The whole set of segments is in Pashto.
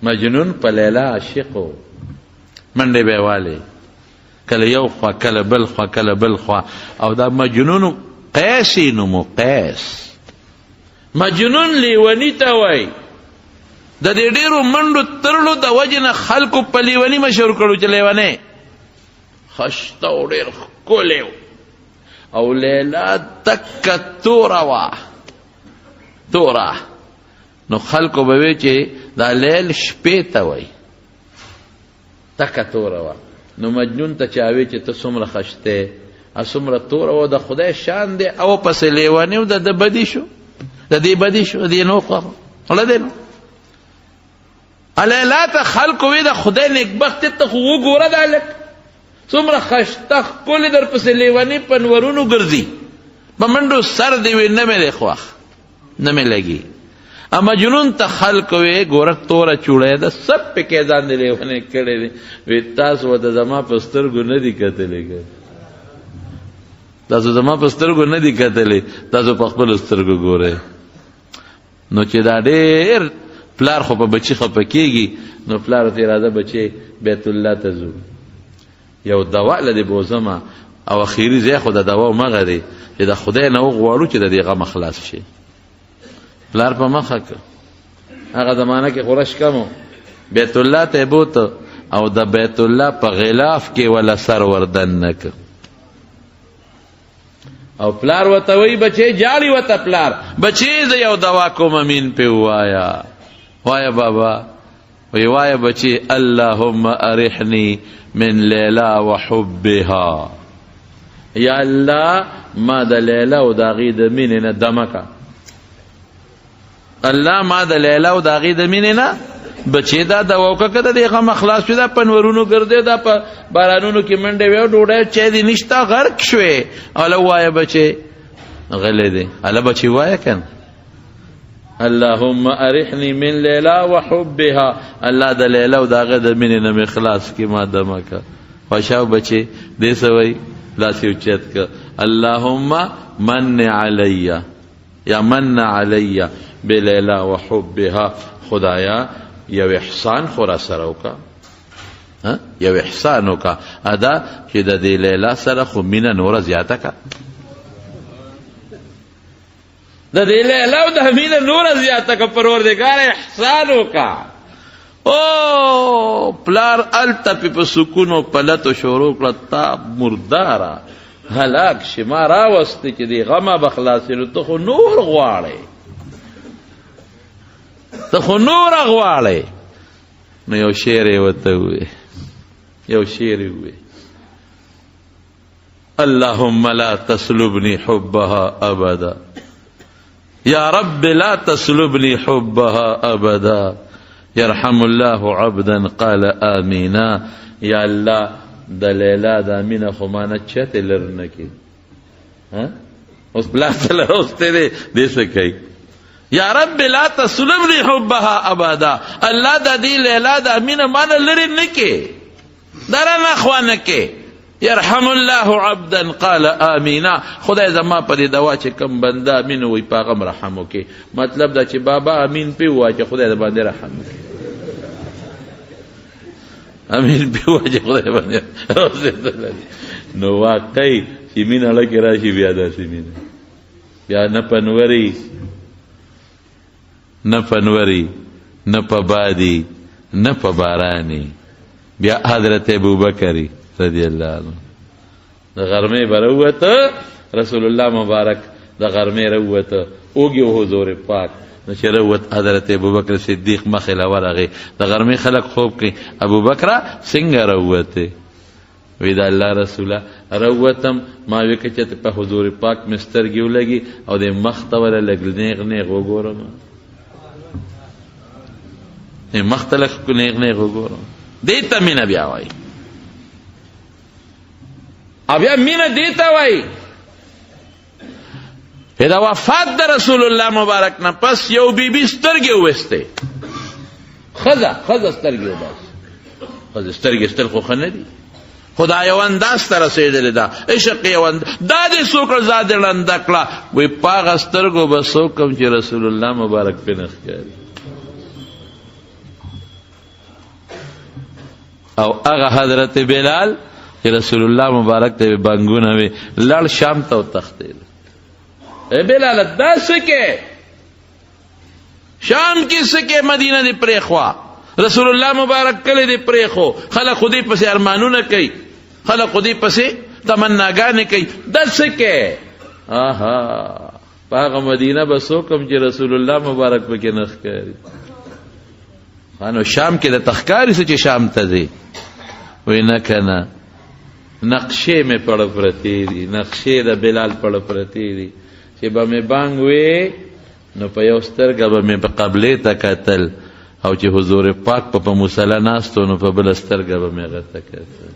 مجنون په لیلا عاشق و، منډې به یې والې، کله یو خوا کله بل خوا کله بل خوا. او دا مجنون قیس یې نوم و، قیس. مجنون لیوني ته وایي. د دې ډېرو منډو ترړو د وجې نه خلکو په لیوني مشهور کړو چې لیونی خشته و، ډېر ښکلی و. او لیلا تکه توره وه، توره. نو خلکو به وی چې دا لیل شپې ته وایي، تکه توره وه. نو مجنون ته چا وی چې ته څومره خشته څومره توره وه، د خدای شان دی. او پسې لیونی و، د ده بدي شو، د دې بدي شو، د دې نو خوښ خوړه دی. نو لیلا ته خلکو وی د خدای نېکبختې ته خو وګوره دا هلک څومره خشته ښکلې در پسې لیونی په نورونو ګرځي، په منډو سر دی وي، نه مې دی خوښ، نه مې لګي. مجنون ته خلکو وی ګوره توره چوړی ده، سب پکې ځان دې لیونی کړی دی. وی تاسو ورته زما په سترګو نه دي کتلی، که تاسو زما په سترګو نه دي کتلی، تاسو په خپلو سترګو ګورئ. نو چې دا ډېر پلار خو په بچي خفه کېږي، نو پلار ته راځه بچی بیت الله ته ځو، یو دوا له دې بوځمه، او اخري ځای خو د دوا همغه دی چې د خدای نه وغواړو چې د دې غمه خلاص شي. پلار په مخه که هغه زمانه کې خو رش کم و، بیت الله ته یې بوته او د بیت الله په غلاف کې وله سر وردننه که. او پلار ورته وایي بچې جاړي ورته پلار، بچې زه یو دوا کوم امین پې ووایه. وایه بابا، وایي وایه بچې اللهم ارحني من لیلا وحبها، یا الله ما د لیلا او د هغې د مینې نه دمه که. الله ما د لیلا او د هغې د مینې نه بچې دا دوا وکړه که د دې غمه خلاص شوې، دا په نورونو ګرځې، دا په بارانونو کې منډې وې، ډوډۍ چای دې نشته، غرق شوې. هله ووایه بچې، غلی دی، هله بچې وایه که نه. اللهم ارحني من لیلا وحبها، الله د لیلا او د هغه د مینې نه مې خلاص کړي، ما دمه کړه. خوشاو بچې دې څه وایي؟ لاس یې اوچت کړه، اللهم من علی یا من علی بلیلا وحبها، خدایا یو احسان خو را سره وکړه، یو احسان وکړه ادا چې د دې لیلا سره خو مینه نوره زیاته کړه، د دې لیلا او د مینه نوره زیاته کړه، پروردګار احسان وکړه. او پلار هلته پې په سکون او په لتو شروع کړه، تا مرداره هلاک شي، ما راوستې چې دې غمه به خلاصې، نو ته خو نور غواړې، ته خو نور غواړې. نو یو شعر یې ورته وویل، یو شعر یې وویل، اللهم لا تسلبني حبها ابدا، یا رب لا تسلبني حبها ابدا، يرحم الله عبدا قال آمینا. یا الله د لیلا دا مینه خو ما نه چېرته لرې نه کړي، اوس پلار ته راوستی دی، دې څه کوي؟ یا رب لا تسلبني حبها ابدا، الله د دې لیلا دا مینه ما نه لرې نه کړي، دا رانه خوا نه کړي. يرحم الله عبدا قال آمینا، خدای زما په دې دوا چې کوم بنده امین وایي په هغه هم رحم وکړي. مطلب دا چې بابا امین پې ووایه چې خدای د باندې رحم وکړي، امین پې ووایه چې خدای باندې رحم. نو واقعي چې مینه لکه راشي بیا داسې مینه، بیا نه په نوري، نه په نوري، نه په بادي، نه په باراني. بیا حضرت ابوبکر رضی الله عنه د غرمې به راووته، رسول الله مبارک د غرمې راووته، اوږې حضور پاک. نو چې راووت حضرت ابوبکر صدیق مخې له ورغی، د غرمې خلک خوب کوي، ابوبکره څنګه راووتې؟ وی د الله رسوله راووتم، ما وی که چې په حضور پاک مې سترګې ولګي او د مخ ته وله لږ نېغ نېغ وګورم، مخ ته لږ نېغ نېغ وګورم. دې ته مینه بیا وایي، او بیا مینه دې ته وایي چې د وفات د رسول الله مبارک نه پس یو بیبي سترګې وویستې، ښځه ښځه سترګې وباسي، ښځې سترګې ایستل خو ښه نه دي، خو دا یو انداز ته رسېدلې ده، عشق یو انداز دا دې څوک ځا دې ړنده کړه، وایي په هغه سترګو به څوک کوم چې رسول الله مبارک پرې نه ښکاري. او هغه حضرت بلال چې رسول الله مبارک ته بانګونه وي، لړ شام ته وتښتېد. ای بلال دا څه کې شام کې څه کې، مدینه دې پرېښوه، رسول الله مبارک کلی دې پرېښو، خلک خو دې پسې ارمانونه کوي، خلک خو دې پسې تمناګانې کوي، دا څه کې؟ آها، په هغه مدینه به څوک هم چې رسول الله مبارک پکې نه ښکاري. نو شام کې د تخکاري څه چې شام ته ځي، وایي نه که نه، نقشې مې پړه پرتې دي، نقشې د بلال پړه پرتې دي، چې به مې بانګ وې نو په یو سترګه به مې په قبلې ته کتل، او چې حضور پاک په مصلی ناست و نو په بله سترګه به مې هغه ته کتل.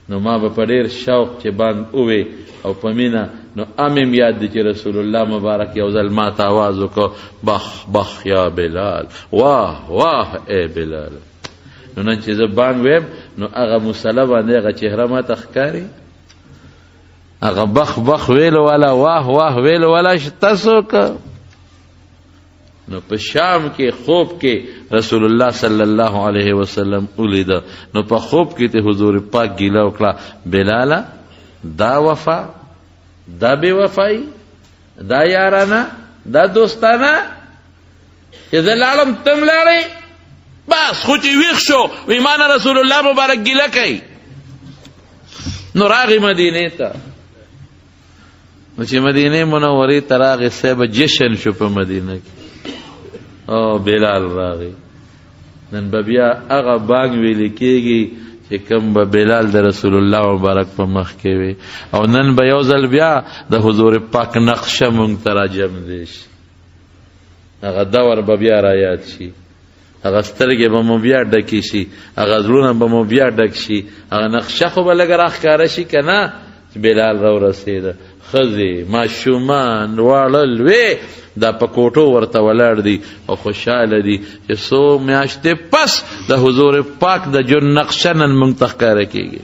نو ما به په ډېر شوق چې بانګ ووې او په مینه، نو امم یاد دی چې رسول الله مبارک یو ځل ما ته आवाز وکړ، بخ بخ یا بلال، واه واه ای بلال. نو نن چې زه بانګ ویم نو هغه مصلی باندې هغه چهره ما ته ښکاري، هغه بخ بخ ویلو والا، واه واه ویلو والا شته څوک؟ نو په شام کې خوب کې رسول الله صلی الله علیه وسلم ولید، نو په خوب کې ته حضور پاک ګیله وکړه، بلاله دا وفا، دا بې وفایي، دا یارانه، دا دوستانه، چې زه لاړم تم لاړې، بس خو چې ویښ شو وایي ما نه رسول الله مبارک ګیله کوي. نو راغی مدینې ته، نو چې مدینې منورې ته راغی صاحب جشن شو په مدینه کې، او بلال راغی. نن به بیا هغه بانګ ویل کېږي چې کوم به بلال د رسول الله مبارک په مخ کې وي، او نن به یو ځل بیا د حضور پاک نقشه مونږ ته راجم دی شي، هغه دور به بیا رایاد شي، هغه سترګې به مو بیا ډکې شي، هغه زړونه به مو بیا ډک شي، هغه نقشه خو به لږه راښکاره شي که نه. چې بلال راورسېده، ښځې، ماشومان، واړه لوی دا په کوټو ورته ولاړ دي او خوشحاله دي چې څو میاشتې پس د حضور پاک د ژوند نقشه نن موږ ته ښکاره کېږي.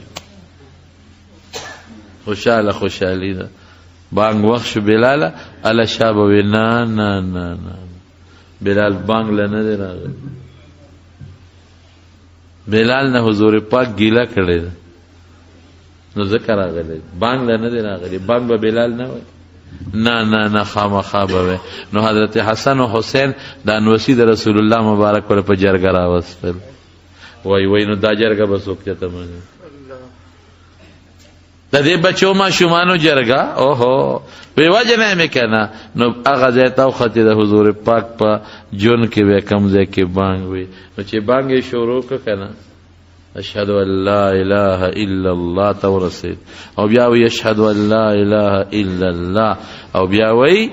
خوشحاله خوشحالي ده. بانګ وخت شو بلاله، اله شا به وي نه نه نه نه، بلال بانګ له نه دی راغلی. بلال نه حضور پاک ګیله کړې ده، نو ځکه راغلی، بانګ له نه دی راغلی. بانګ به بلال نه وای، نه نه نه، خامخا به وای. نو حضرت حسن او حسین د انوسی د رسول الله مبارک ور په جرګه راوستل، وای وای نو دا جرګه به څوک چاته مني؟ د دې بچو ماشومانو جرګه، اوهو وی وجنه مې که نه. نو هغه ځای ته وختې د حضور پاک په جون کې به کوم ځای کې بانګ وي، نو چې بانګ یې شروع کړه که نه، اشهد ان لا اله الا الله ته ورسېد، او بیا وایي اشهد ان لا اله الا الله، او بیا وایي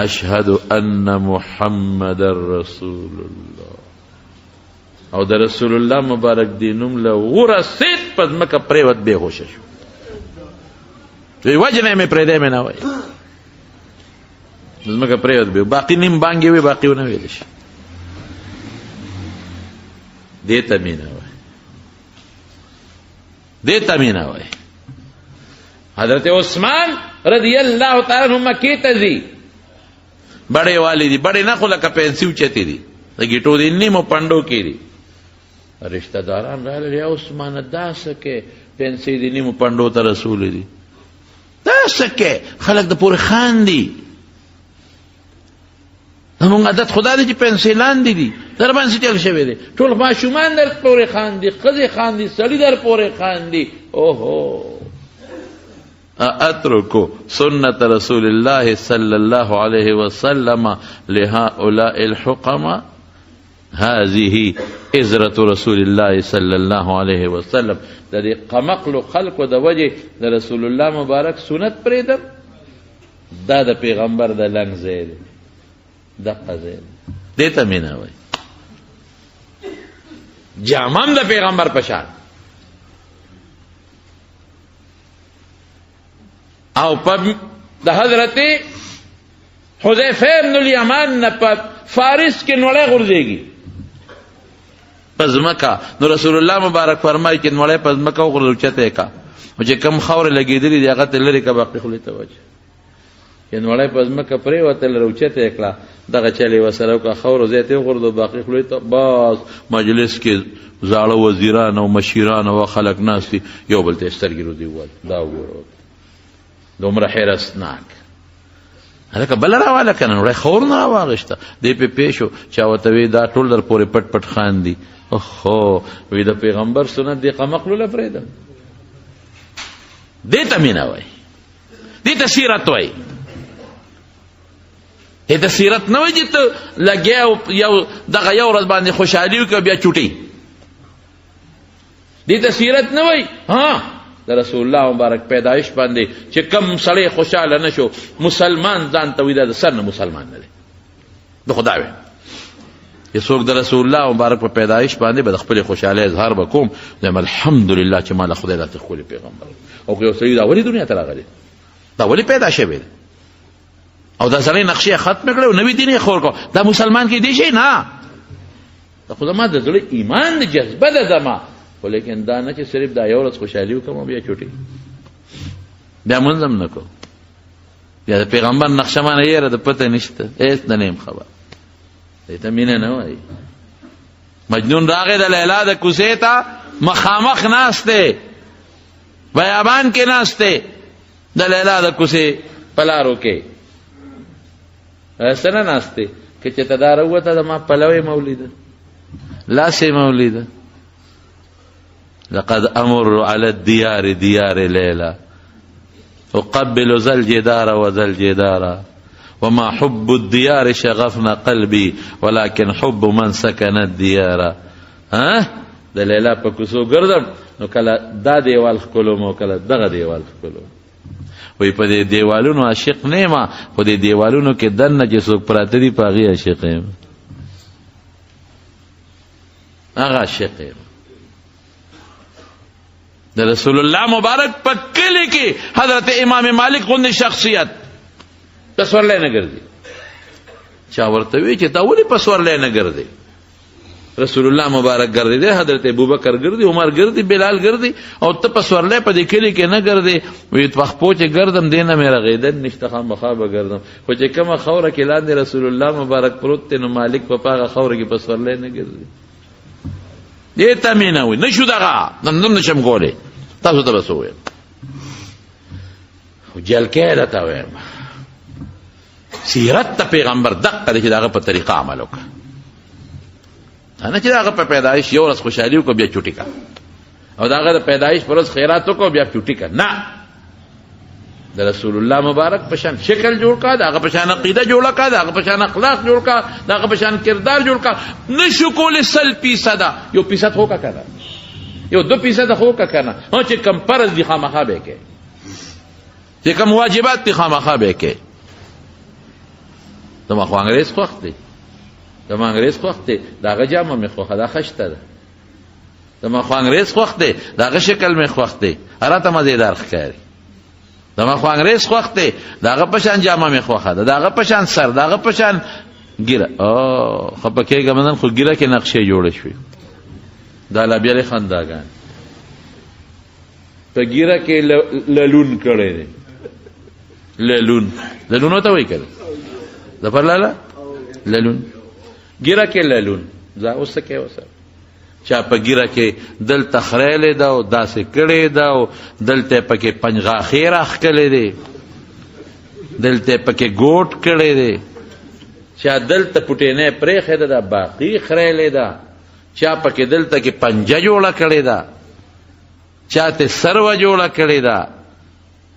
اشهد ان محمد رسول الله. او د رسول الله مبارک دی نوم له ورسېد، په ځمکه پرېوت، بېهوشه شو. وی وجنه مې پرېږدی مې نه وایي، ځمکه پرېوت بې، باقي نیم بانګ یې وي، باقي ونه ویلی شي. دې ته مینه وایي، دې ته مینه وایي. حضرت عثمان رضی الله تعالی عنہ مکې ته ځي، بړې والي دي، بړې نه خو لکه پنسي اوچتې دي، د ګیټو دي نیمو پنډو کې دي. رشته داران راغلل، یا عثمانه دا څه کې پنسي دي نیمو پنډو ته رسولې دي، دا څه کې خلک د پورې خاندي، زمونږ عادت خدا دی چې پنسي لاندې دي، در باندې چل شوی دی، ټول ماشومان در پورې خاندي، ښځې خاندي، سړي در پورې خاندي. اوهو، اترک سنة رسول الله صلى الله عليه وسلم لهؤلاء الحقماء، هذه ازرة رسول الله صلى الله عليه وسلم. د دې قمقلو خلکو د وجې د رسول الله مبارک سنت پرېږدم، دا د پیغمبر د لنګ ځای دی، دقه ځای دی، دې ته مینه وایي. جامه هم د پیغمبر په شان، او په د حضرت حذیفه بن الیمان نه په فارس کې نوړی غورځېږي په ځمکه، نو رسول الله مبارک فرمایي چې نوړی په ځمکه وغورځوه، اوچته یې کړه، او چې کوم خاورې لګېدلې دي هغه ته لرې کړه، باقي خولې ته واچوه. چې نوړی په ځمکه پرېوتل، راوچته یې کړه، دغه چلې ورسره وکړه، ښه ورځ یې ترې وغورځوه، باقي خولې ته بس. مجلس کې زاړه وزیران او مشیران او خلک ناست دي، یو بل ته یې سترګې رودي وویل دا وګوره دومره حیرسناک. هلکه بله راواله که نه، وړی خور نه راواغېسته. دی پې پوه شو، چا ورته وی دا ټول در پورې پټ پټ خاندي. اوهو، وی د پیغمبر سنت دې قمقلو له پرېږده. دې ته مینه وایي، دې ته سیرت وایي. دې ته سیرت نه وایي چې ته لګیا یو دغه یو ورځ باندې خوشحالي وکړه بیا چوټي. دې ته سیرت نه وایي. ها، د رسول الله مبارک پیدایش باندې چې کم سړی خوشحاله نه شو، مسلمان ځان ته وایي دا د سر نه مسلمان نه دی. د خدای وایي چې څوک د رسول الله مبارک په پیدایش باندې به د خپلې خوشحالۍ اظهار به کوم، وایم الحمدلله چې ما له خدای داسې ښکلی پیغمبر. او که یو سړی دا ولې دنیا ته راغلی، دا ولې پیدا شوی دی، او دا سړی نقشې یې ختمې کړې او نوی دین یې خور کړ، دا مسلمان کېدی شي؟ نه، دا خو زما د زړه ایمان دی، جذبه ده زما. خو لیکن دا نه چې صرف دا یو ورځ خوشحالي وکړم او بیا چوټي، بیا مونځ هم نه کوم، بیا د پیغمبر نقشه ما نه یېره د پته نشته، هېڅ نه یم خبر. دې ته مینه نه وایي. مجنون راغی د لیلا د کوڅې ته، مخامخ ناست دی، بیابان کې ناست دی، د لیلا د کوڅې په لارو کې څه نه ناست دی، که چې ته دا راووته د ما پلو یې مه ولیده، لاس یې مه ولیده. لقد امر على الديار ديار ليلى اقبل ذا الجدار وذا الجدار وما حب الديار شغفنا قلبي ولكن حب من سكن الديار. ها، د لیلا په کوڅو ګرځم نو کله دا دیوال ښکلوم او کله دغه دیوال ښکلوم. وایي په دې دیوالونو عاشق نه یم، خو دې دیوالونو کې دننه چې څوک پراته دي په هغې عاشق یم، هغه عاشق یم. د رسول الله مبارک په کلي کې حضرت امام مالک غوندې شخصیت په سورلی نه ګرځي. چا ورته وی چې تا ولې په سورلی نه ګرځې؟ رسول الله مبارک ګرځي دی، حضرت ابوبکر ګرځي، عمر ګرځي، بلال ګرځي، او ته په سورلی په دې کلي کې نه ګرځې. وایي په خپو چې ګرځم دې نه مې رغېدل نشته، خامخا به ګرځم. خو چې کومه خاوره کې لاندې رسول الله مبارک پروت دی نو مالک په هغه خاوره کې په سورلی نه ګرځي. دې ته مینه وایي. نه شو دغه نن هم نشم کولی، تاسو ته به څه ووایم، خو جلکۍ درته وایم. سیرت ته پیغمبر دقه دی چې د هغه په طریقه عمل وکړه، نه چې د هغه په پیدایش یو ورځ خوشحالي وکړه بیا چوټي کړه، او د هغه د پیدایش پر ورځ خیرات وکړه بیا چوټي کړه. نه، د رسول الله مبارک په شان شکل جوړ کړه، د هغه په شان عقیده جوړه کړه، د هغه په شان اخلاق جوړ کړه، د هغه په شان کردار جوړ کړه. نشو کولی 100%، یو فیصد خو که نه، یو 2% خو که نه، چې کم فرض دي خامخا به یې کوې، چې کم واجبات دي خامخا به یې کوې. زما خو انګرېز خوښ دی، زما انګرېز خوښ دی، د هغه جامه مې خوښه ده، خشته ده. زما خو انګرېز خوښ دی، د هغه شکل مې خوښ دی، راته مزېدار ښکاري. زما خو انګرېز خوښ دی، د هغه په شان جامه مې خوښه ده، د هغه په شان سر، د هغه په شان ږیره. خفه کېږم نن خو ږیره کې نقشې جوړې شوې، دا لا بیا له خنداګان په ږیره کې للون کړی دی. للون، للون ورته وایي که نه ظفر لالا؟ للون، ږیره کې للون. ځه اوس څه کوې ورسره؟ چا په ږیره کې دلته خریلې ده او داسې کړې ده او دلته یې پکې پنجغاښې راښکلې دی، دلته یې پکې ګوټ کړی دی، چا دلته پوټینی پرېښې ده، دا باقي خریلې ده، چا پکې دلته کې پنجه جوړه کړې ده، چا ته سروه جوړه کړې ده،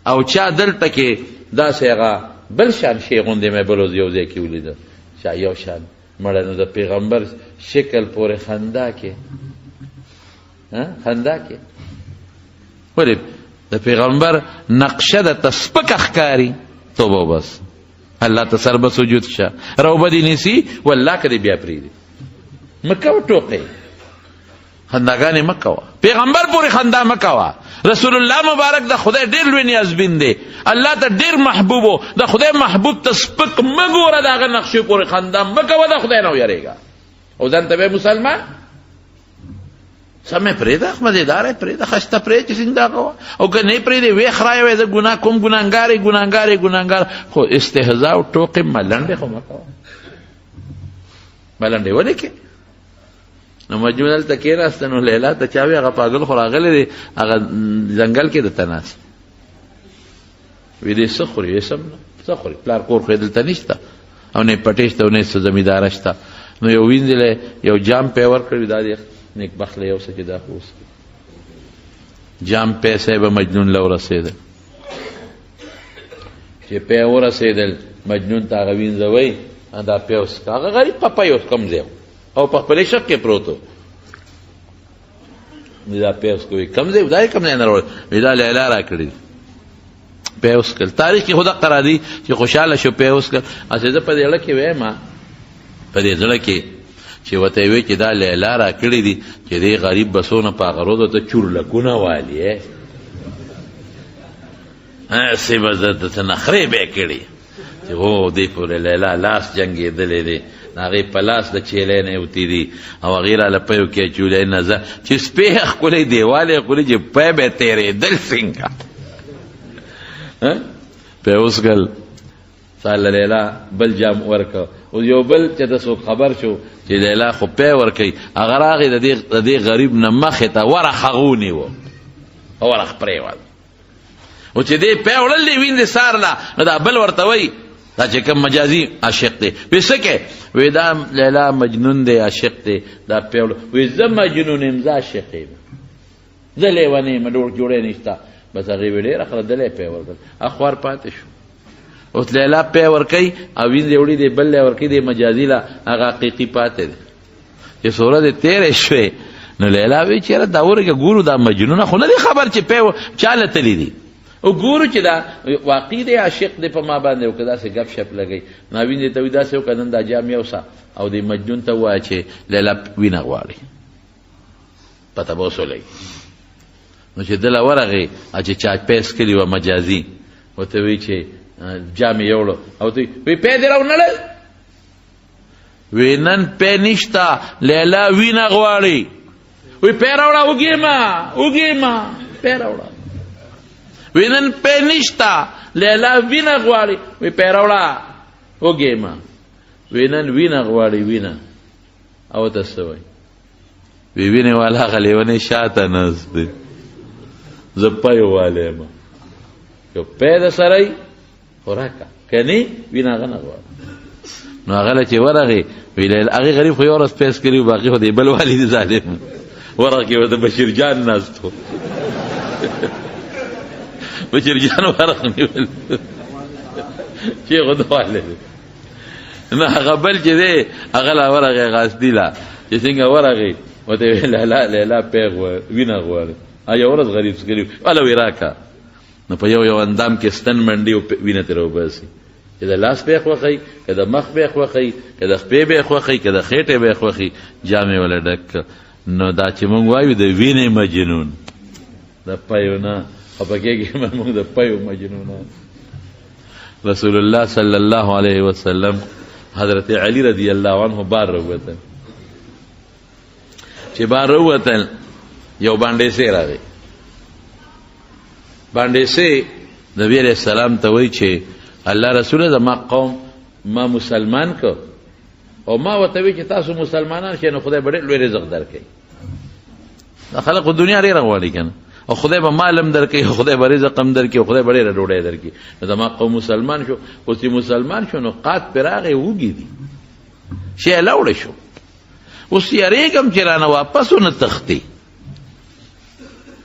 او چا دلته کې داسې هغه بل شان شی غوندې مې بل ورځ یو ځای کې ولیده، چا یو شان مړه. نو د پیغمبر شکل پورې خندا کې، خندا کې ولې د پیغمبر نقشه د ته سپکه ښکاري. توبه وبس، الله ته سر به سجود شه، روبه دې نیسي والله که دې بیا پرېږدي. مه کوه ټوقې، خنداګانې مه کوه، پیغمبر پورې خندا مه کوه. رسول الله مبارک د خدای ډېر لوی نیازبین دی، الله ته ډېر محبوب و، د خدای محبوب ته سپک مه ګوره، د هغه نقشې پورې خندا مه کوه، د خدای نه ویرېږه. او ځان ته به مسلمان سمې پرېږده، مزېدار یې پرېږده، خسته پرېږده چې څنګه کوه، او که نه یې پرېږدې ویې خرایه، وایي زه ګناه کوم، ګناهګار یې، ګناهګار یې، ګناهګار. خو استهزا او ټوقې ملنډې خو مه کوه. ملنډې ولې کې؟ نو مجنون هلته کېناسته، نو لیلا ته چا وي هغه پاګل خو راغلی دی، هغه ځنګل کې درته ناست. وی دې څه خوري؟ وی سم نه څه خوري، پلار کور خو یې دلته نشته او نه یې پټې شته او نه یې څه زمینداره شته. نو یو وینځې له یو جام پی ورکړ، دا دې نېکبخت له یو څه چې دا خو اوس جام پیسې به مجنون له ورسېدل. چې پی ورسېدل مجنون ته هغه وینځه وایي دا پی وڅښه. هغه غریب په پی اوس کوم ځای او په خپل عشق کې پروت و. دا پی وڅښه، وایي کوم ځای؟ دا یې کوم ځای نه راوړل؟ وایي دا لیلا راکړې. پی وڅښل. تاریخ کې خو دقه را دي چې خوشحاله شو پی وڅښل. هسې زه په دې زړه کې وایم، په دې زړه کې چې ورته یې وایي چې دا لیلا راکړې دي چې دې غریب به څونه په هغه ورځ ورته چورلکونه والي، هسې به زه څه نخرې به یې کړي چې هو دې پورې لیلا لاس جنګېدلی دی، د هغې په لاس د چیلې نه وتې دي او هغې راله پیو کې اچولی نه زه چې سپی یې ښکلی دیوال یې ښکلی چې پی به یې تېرېدل څنګه پی وڅښل. سال لیلا بل جام ورکړ. او یو بل چې د څوک خبر شو چې لیلا خو پی ورکوي، هغه راغی د دې غریب نه مخې ته ورخ هغه ونیوه او ورخ پرېوت. او چې دې پی وړل دی ویندې سار له، نو دا بل ورته وایي دا چې کوم مجازي عاشق دی، وایي څه کوې؟ وایي دا لیلا مجنون دی عاشق دی، دا پی وړل. وایي زه مجنون یم، زه عاشق یم، زه لیونی یم، جوړی نشته. بس هغې ویې ډېره ښه دلی پی ورکړ، اخوار پاتې شو. اوس لیلا پی ورکوي او وینځې وړي دی بل له ورکوي دی مجازي له، هغه حقیقي پاتې دی. چې څو ورځې تېرې شوې نو لیلا وایي چې یاره دا ورکه ګورو دا مجنونه خو نه دی خبر چې پی چا له تللی دي، او ګورو چې دا واقعي دی عاشق دی په ما باندې، او که داسې ګپ شپ لګوي. نو وینځې ته وایي داسې وکړه نن دا جام یوسه او دې مجنون ته ووایه چې لیلا وینه غواړي، پته به اوس ولګي. نو چې دله ورغی او چې چا پی څکلي وه مجازي، ورته وایي چې جام یې یوړو او ته وایي پی دې راونړل؟ وایي نن پی نشته، لیلا وینه غواړي. وایي پی راوړه، وږی ما وږی ما پی راوړه. وایي نن پی نشته، لیلا وینه غواړي. وایي پی راوړه، وږی ما. وایي نن وینه غواړي، وینه. او ته څه وایي؟ وایي وینې والا هغه لیونی شاته ناست دی، زه پی والی یم، که پی د سره وي خو راکړه، که نه وینه هغه نه غواړم. نو هغه له چې ورغی ویل هغې غریب خو یوه ورځ پی څکلی و، باقي خو دې بل والي دی ظالم. ورغ کې ورته بشیر جان ناست و، بشیر جان ورغ نیول چې خو د والي دی. نو هغه بل چې دی هغه لا ورغی غاستي لا چې څنګه ورغی ورته یې ویل لیلا لیلا پی غواړي وینه غواړي. یوه ورځ غریب څکلی و، هله ویې راکړه. نو په یو یو اندام کې ستن منډي او وینه ترې وباسي، چې د لاس به یې خوښوي، که د مخ به یې خوښوي، که د خپې به یې خوښوي، که د خېټې به یې خوښوي، جام یې ورله ډک کړ. نو دا چې موږ وایو د وینې مجنون د پیو نه، خفه کېږئ مه، موږ د پیو مجنونان. رسول الله صلی الله علیه وسلم حضرت علی رضی الله عنه بار راووتل. چې بار راووتل یو باندې سي راغی. باندې سي نبی علیہ السلام ته وایي چې الله رسول زما قوم ما مسلمان کو او ما ورته وایي چې تاسو مسلمانان شئ نو خدای به ډېر لوی رزق درکوي. دا خلک خو دنیا ډېره غواړي که نه، او خدای به مال هم درکوي، خدای به رزق هم درکوي، خدای به ډېره ډوډۍ درکوي. نو زما قوم مسلمان شو. اوس چې مسلمان شو نو قات پرې راغی، وږي دي، شی لوړی شو. اوس یېرېږم چې رانه واپس ونه تښتي.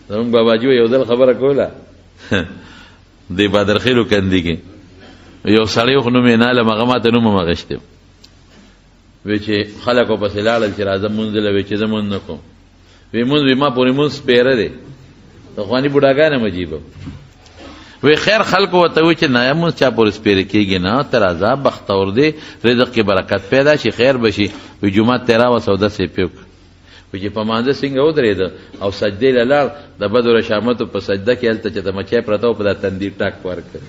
زموږ باباجي یو ځل خبره کوله د بادرخېلو کندې کې یو سړی خو نوم یې نه علم، هغه ماته نوم هم اخیستی وی چې خلک ورپسې لاړل چې راځه مونځ له، وی چې زه مونځ نه کوم. وی مونځ، وی ما پورې مونځ سپېره دی، پخواني بوډاګان هم عجیبه. وی خیر خلکو ورته وی چې نه مونځ چا پورې سپېره کېږي نه، ته راځه بختور دی، رزق کې برکت پیدا شي، خیر به شي. وی جومات ته یې راوسته اودس یې پرې وکړ. وی چې په مانځه څنګه ودرېده او سجدې له لاړ، د بدو رشامتو په سجده کې هلته چې د مچۍ پرته وه په دا تندي ټک ورکړ،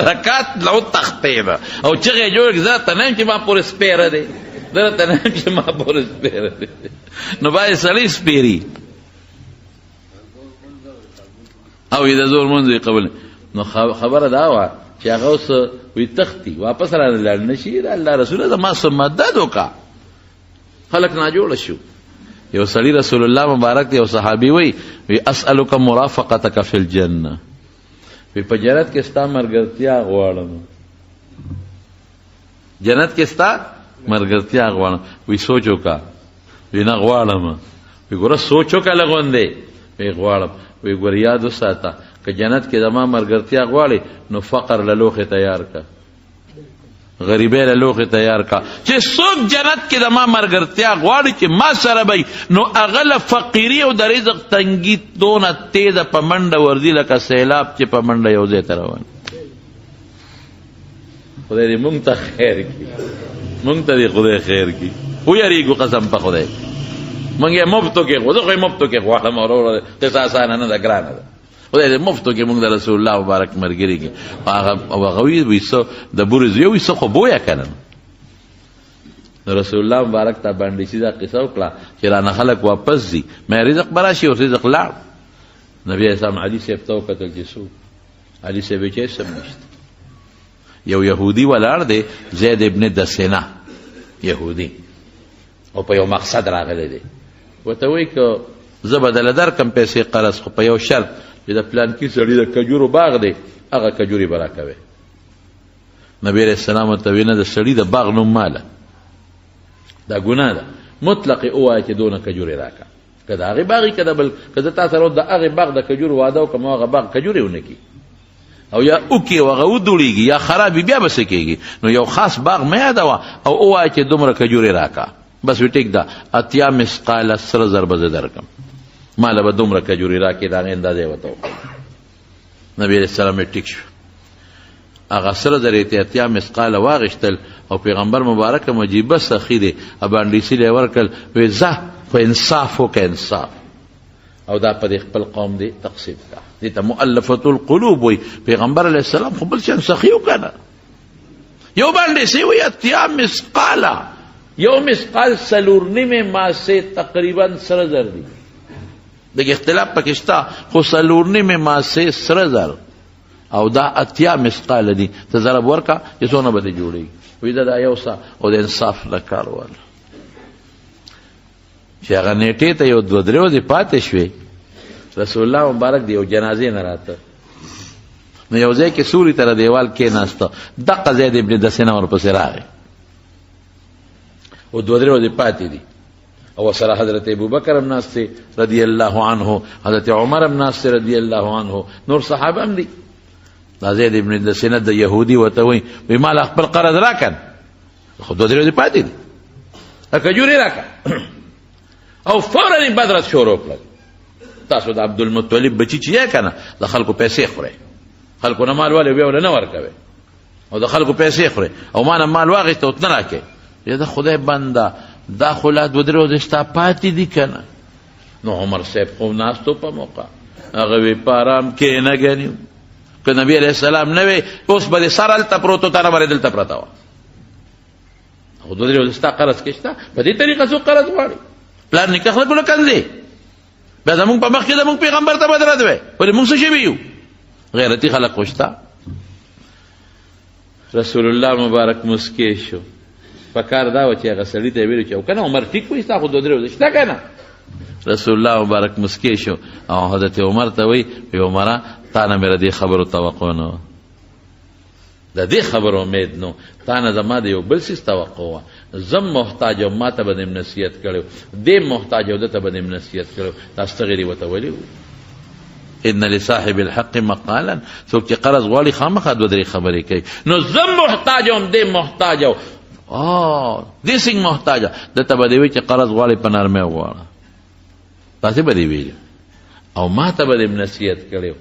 رکات له وتښتېده او چغې یې جوړې کړې، زه درته نه یم چې ما پورې سپېره دی، زه درته نه یم چې ما پورې سپېره دی. نو باید سړی سپېري او د زور مونځ یې قبول. نو خبره دا وه چې چې هغه اوس وایي تښتي، واپس رانه لاړ نه شي. د الله رسوله زما څه مدد وکړه، خلک ناجوړه شو. یو سړي رسول الله مبارک دی، یو صحابي وایي، وایي اسألک مرافقتک فی الجنة، وایي په جنت کې ستا ملګرتیا غواړم، جنت کې ستا ملګرتیا غواړم. وایي سوچ وکړه، وایي نه غواړم. وایي ګوره سوچ وکړه لږ غوندې، وایي غواړم. وایي ګوره یاد وساته که جنت کې زما ملګرتیا غواړې نو فقر له لوښې تیار کړه، غریبۍ له لوښې تیار کړه. چې څوک جنت کې زما ملګرتیا غواړي چې ما سره به وي، نو هغه له فقیري او د رزق تنګي دونه تیزه په منډه ورځي لکه سیلاب چې په منډه یو ځای ته روان. خدای دې مونږ ته خیر کړي، مونږ ته دې خدای خیر کړي. ویریږو قسم په خدای، مونږ یې مفتو کې، خو زه خو یې مفتو کې غواړم وروره، قصه اسانه نه ده، ګرانه ده. خدای دې مفتو کې مونږ د رسول الله مبارک ملګري کړي. هغه وایي څه د بورې زوی وایي څه خو بویه که نه. نو رسول الله مبارک ته باندې چې دا قصه وکړه چې رانه خلک واپس ځي، مې رزق به راشي او رزق لاړ. نبي علیه السلام علي صاحب ته وکتل چې څوک؟ علي صاحب یې چې هېڅ هم نشته. یو یهودي ولاړ دی، زید ابن دسنه یهودي، او په یو مقصد راغلی دی. ورته وایي که زه به دله درکړم پیسې قرض، خو په یو شرط چې د پلانکي سړي د کجورو باغ دی، هغه کجورې به راکوې. نبي علیه السلام ورته وایي نه، د سړي د باغ نوم ماله، دا ګناه ده، مطلق یې ووایه چې دونه کجورې راکړه، که د هغې باغ وي که د بل، که زه تا سره د هغې باغ د کجورو واده وکړم او هغه باغ کجورې ونه کړي، او یا وکړي او هغه ودوړېږي یا خراب وي، بیا به څه کېږي؟ نو یو خاص باغ مه یادوه او ووایه چې دومره کجورې راکړه، بس وی ټیک ده، 80 مثقاله سره زر به زه درکړم، ما له به دومره کجورې راکړې، د هغې اندازه یې ورته وکړه. نبي علیه السلام یې ټیک شو، هغه سره زر یې 80 مثقاله واخیستل. او پیغمبر مبارک هم عجیبه سخي دی، ابانډیسي له یې ورکړل، وایي ځه خو انصاف وکړه، انصاف، او دا په دې خپل قوم دې تقسیم کړه. دې ته مؤلفة القلوب وایي. پیغمبر علیه السلام خو بل شان سخي وکړه نه، یو باندې وایي 80 مثقاله، یو مثقال 4.5 ماسې تقریبا سره زر دي، دغه اختلاف پکې شته، خو 4.5 ماسې سره زر، او دا 80 مثقال دي، ته ضرب ورکړه چې څونه به دې جوړېږي. وایي دا یو څه او د انصاف له کار واله. چې هغه نیټې ته یو دوه درې ورځې پاتې شوې، رسول الله مبارک د یو جنازې نه راته، نو یو ځای کې سوري ته د دیوال کېناسته، دقه زید ابن دسنه ورپسې راغی، او دوه درې ورځې پاتې دي، او سره حضرت ابوبکر هم ناست دی رضی الله عنه، حضرت عمر هم ناست دی رضی الله عنه، نور صحابه هم دي. دا زید ابن دسنه د یهودي ورته وایي، وایي ما له خپل قرض راکړ، خو دوه درې ورځې پاتې دي، کجورې راکړه. او فوراً یې بدرت شروع کړل. تاسو د عبدالمطلب بچي چې یې که نه، د خلکو پیسې خورئ، خلکو نه مال والې بیا وله نه ورکوي، او د خلکو پیسې خورئ، او ما نه مال واخیسته او ته نه راکوې. یا د خدای بنده، دا خو لا دوه درې ورځې ستا پاتې دي که نه. نو عمر صاحب خو ناست و په موقع، هغه وایي په ارام کښېنه ګني، که نبي علیه السلام نه وی اوس به دې سر هلته پروت و، تا نه به دلته پرته وه. خو دوه درې ورځې ستا قرض کې شته، په دې طریقه څوک قرض غواړي؟ پلار نیکه خلکو له کنځې، بیا زمونږ په مخ کې زمونږ پیغمبر ته بدرد وی، ولې مونږ څه شوي یو؟ غیرتي خلک خو شته. رسول الله مبارک مسکی شو. په کار دا وه چې هغه سړي ته یې ویلو چې او که نه عمر ټیک وایي، ستا خو دوه درې ورځې شته که نه. رسول الله مبارک مسکی شو او حضرت عمر ته وایي، وایي عمره تا نه مې د دې خبرو توقع نه وه، د دې خبرو امید نو، تا نه زما د یو بل څیز توقع وه، زه محتاج یم، ما ته به دې نصیحت کړی و، دې محتاج او ده ته به دې نصیحت کړی و، دا ستغې دې ورته ولې وویل؟ ان لصاحب الحق مقالا، څوک چې قرض غواړي خامخا دوه درې خبرې کوي. نو زه محتاج یم، دې محتاج او دې څنګه محتاج، ده ته به دې وایي چې قرض غواړي په نرمۍ وغواړه، تاسې به دې ویلي او ما ته به دې نصیحت کړی و.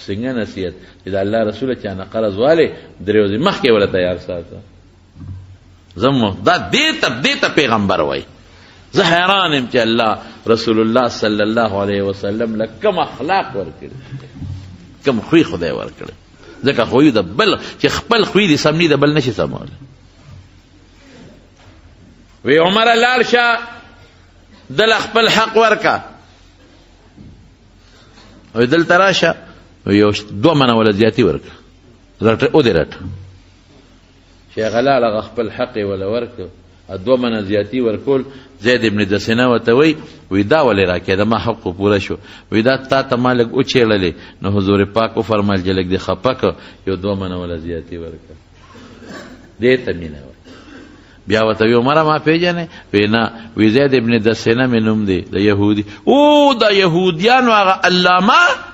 څنګه نصیحت؟ چې د الله رسول چا نه قرض والې درې ورځې مخکې وله تیار ساته. زه دا دې ته پیغمبر وایي. زه حیران یم چې الله رسول الله صلی الله علیه وسلم له کوم اخلاق ورکړي، کوم خوی خدای ورکړي، ځکه خوی د بل چې خپل خوی دې سم نه د بل نشي سمولی. وی عمر لاړ شه دله خپل حق ورکه، وی دلته راشه یو دوه منه وله زیاتي ورکړه. رټه او دې رټه. چې هغه لاړ، هغه خپل حق یې وله ورکړ، 2 منه زیاتي ورکول. زید ابن دسنه ورته وایي، وایي دا ولې راکې؟ د ما حق خو پوره شو. وایي دا تا ته ما لږ وچېړلې، نو حضور پاک وفرمایل چې لږ دې خفه کړه، یو 2 منه وله زیاتي ورکړه. دې ته مینه وایي. بیا ورته وی، عمره، ما پېژنې؟ وی نه. وی زید ابن دسنه مې نوم دی، د یهودي او د یهودیانو هغه علامه.